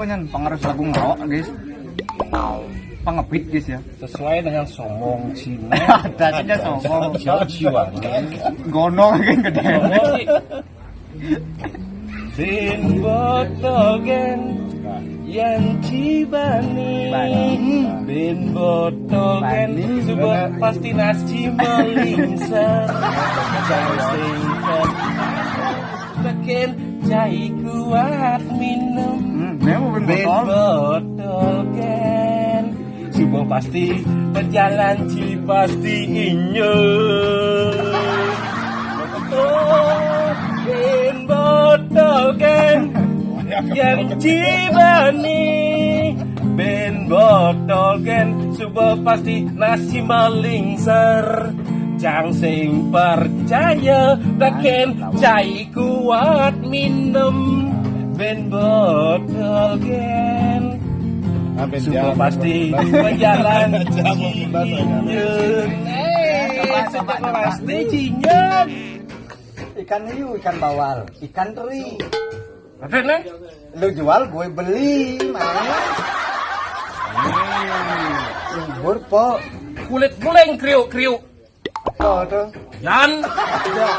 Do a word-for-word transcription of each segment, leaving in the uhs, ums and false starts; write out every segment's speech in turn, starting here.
Nyan, pangaros lagu ngawak, guys. Pangepit, guys, ya. Sesuai dengan somong Cina. Dasarnya somong. Siapa jiwa? Gonong kan gede. Somong sih. Bin botol gén yang cibani. Bani. Bin botol gén. Bani. Suba pasti nasi melingsa. Jangan singkat. Tekén cai kuat minum. Hmm, dia mau bin botol. Botol gén. Suba pasti berjalan ci pasti inyo. Bin botol gén yang cibani. Bin botol gén suba pasti nasi melingser. Cang sing percaya tekén cai kuat minum. Bin botol gén. Suba pasti berjalan. Cinyun. Eh, suba pasti cinyun. Ikan hiu, ikan bawal, ikan teri. Ada nih? Lu jual, gue beli, mana? Libur, po. Kulit beling kriuk-kriuk. Apa tuh? Yan. Ya.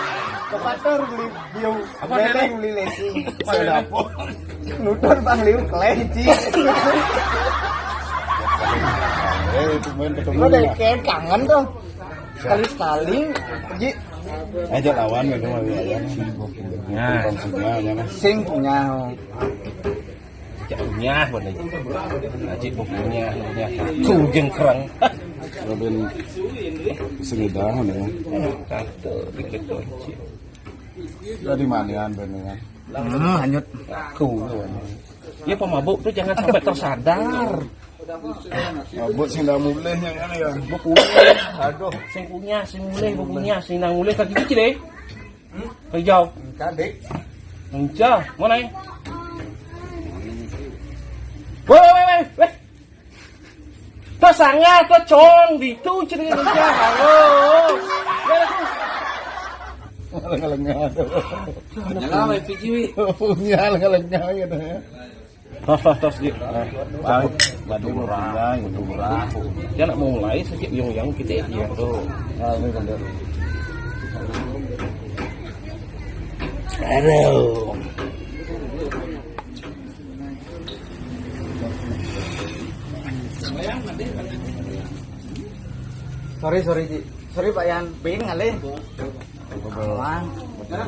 Ke pasar beli biu. Apa beli lesi? Apa? Nutur Bang Liu kelenci. Eh, itu main ketemu. Lu dari kangen tuh. Sekali-sekali, Ji. Aja lawan gitu mah ya. Nah. Sing punya, ya, nah. Sing punya. Cak punya, mana? Aji punya, punya. Tuh jengkrang. Robin sini dah, mana ya? Satu, dikit tuh. Dari mana ya, bener ya? Hmm, hanyut. Tuh. Ya pemabuk tuh jangan sampai tersadar. Mabuk sing ndak mulih yang mana ya? Mabuk mulih. Aduh. Sing punya, sing mulih, mabuk punya, sing nang mulih kaki kecil deh. Hijau. Enggak, Dik. Enggak, mana ya? Weh, weh, weh, weh. Tuh sangat, tuh cong, di itu cerita enggak. Halo. Ya, tuh. Lengah-lengah tuh. Nyala, weh, P G W. Punya lengah-lengah gitu ya. Tos, tos, tos, Ji. Nah, cai. Batu murah, batu murah. Dia nak mulai sakit yang, yang kita ya tuh. Ah, ini kan dia. Aduh. Sorry, sorry, Ji. Sorry, Pak Yan. Bin ngalih. Bang. Nah,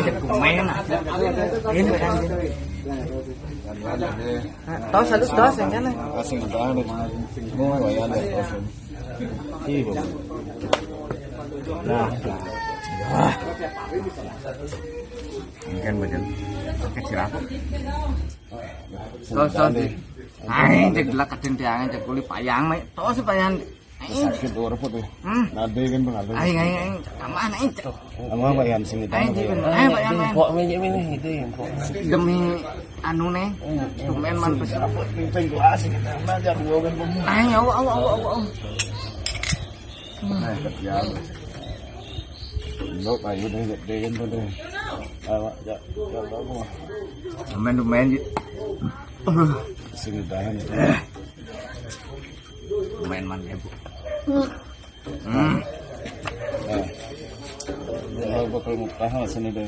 cek kumain, ah. Ini kan. Nah, tos, halus, tos, yang sana. Asing banget. Mau ya, ada tos. Iya, Bang. Nah. Ini kan badan. Oke, sirah. Tos, tos, Ji. Aing cek delak kacintiangan, cek kulit payang, nih. Tos, payang. Sakit dua reput ya. Hmm. Nade kan pengaruh. Aing, aing, aing. Aman, aing. Sama Pak Yan sini. Aing, tahu, Pak Yan. Aing, Pak Yan, aing. Empok meja ini, gitu ya, empok. Demi anu nih, hmm, tumben man pes. Apa, ping kelas kita, belajar dua kan, Bang. Aing, awa, awa, awa, awa, awa. Hmm. Nah, kerja. Lo kayu deh, gede kan tuh deh. Awak, ya, ya, tahu. Tumben, tumben, Ji. Aduh. Sini tahan. Main-main ya, Bu. Hmm. Nah. Kalau bakal mutah sini deh.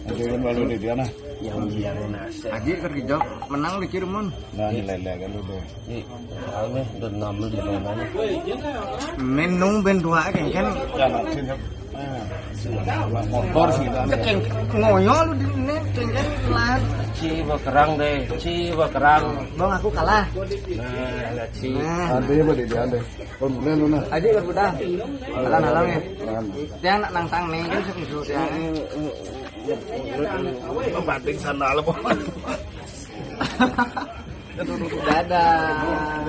Nanti kan baru di dia nah. Yang biar nasi. Aji kerja menang di Cirebon. Nah, nilai-nilai kan udah. Ini, soalnya udah enam di mana? Menung ben dua kan, kan. Ya, nanti, ya. Motor sih kan. Cek yang ngoyo lu di ini, cek yang lain. Ci bakerang deh, ci bakerang. Bang, aku kalah. Nah, ada ci. Nah. Ada ya, Pak, di dia deh. Kon bener lu nah. Aji berbudak. Halang-halang ya. Nah. Dia nak nangtang nih, kan susu dia. Batik sandal apa? Dadah.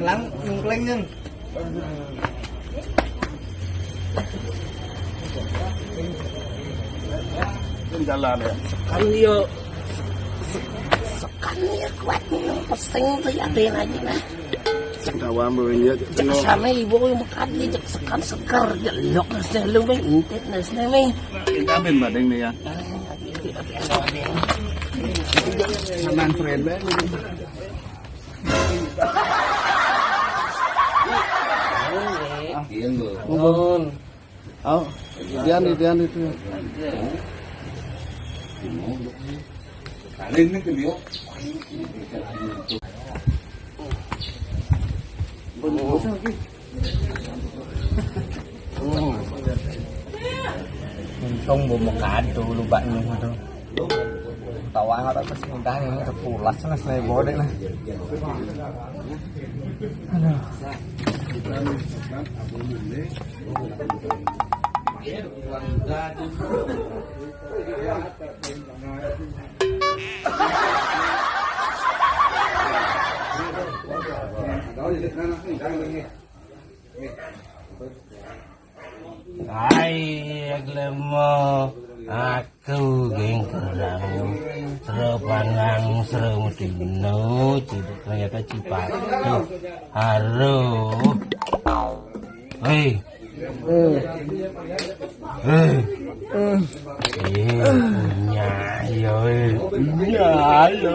Lang, nungkleng, Jan. Ini jalan ya. Sekali yo. Se-, sekali yo kuat minum pesing tuh ya, ada lagi nah. Awam bawin ya. Cek sana ibu yang mekat ni, cek sekan segar, jelok nasi lu, Bang. Intit nasi, Bang. Intabin badeng ni ya. Aman friend, Bang. Iya, Bang. Nun. Oh, Dian, Dian itu. Kali ini ke dia. Untung belum kado lu baknya itu. Tawa nggak apa sih, udah ini udah pulas nih, saya bodek nih. Aduh. Ai, gelem aku geng kerang. Sero pangang, sero mutino, ciduk ternyata cipatu. Haro. Hei. Eh. Eh. Eh. Eh, punya, yo, eh. Punya, yo.